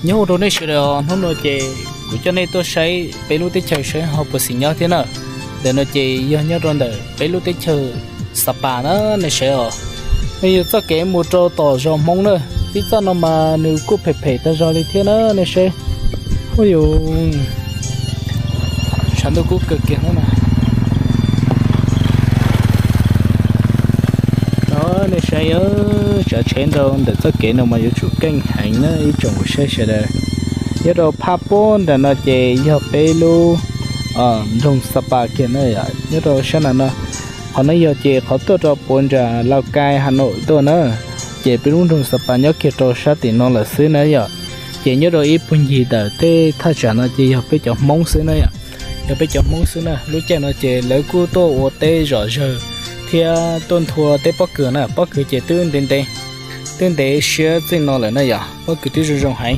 Nyob zoo rau nej sawv daws os, hnub no ces kuv coj nej tuaj saib peb lub teb chaws saib ho puas xis nyob thiab na. Ntawm no ces yog nyob rau ntawm peb lub teb chaws Xa Pas na nej saib os. Nws yog txoj kev mus rau tom zos Hmoob na, tib txoj no mas nws kuj phem phem tag zog li thiab na nej saib. Ua yus, tshav ntuj kub kawg kiag hnub no. Nej saib, tsav tsheb nrau ntawm txoj kev no mas yuav tsum keej heev na ib tsoom saib sawv daws. Nyob rau phab puag nram no ces yog peb lub nroog Xa Pas kiag na yom, nyob rau sab nram no. Qhov no yog ces qhov tuaj rau puag nram Lauj Kaim, Has Noim tuaj na. Ces peb lub nroog Xa Pas nyob kiag rau sab tim no lawm xwb na yom. Ces nyob rau ib puag ncig ntawm tej thaj tsam no ces yog peb cov Hmoob xwb na yom. Yog peb cov Hmoob xwb na, lub caij no ces lawv kuj tuaj ua teb zom zaws thiab tuaj nthua teb pob kws na, pob kws ces twb ntev ntev, twb ntev siab txij no lawm na yom, pob kws twb zoo zoo heev.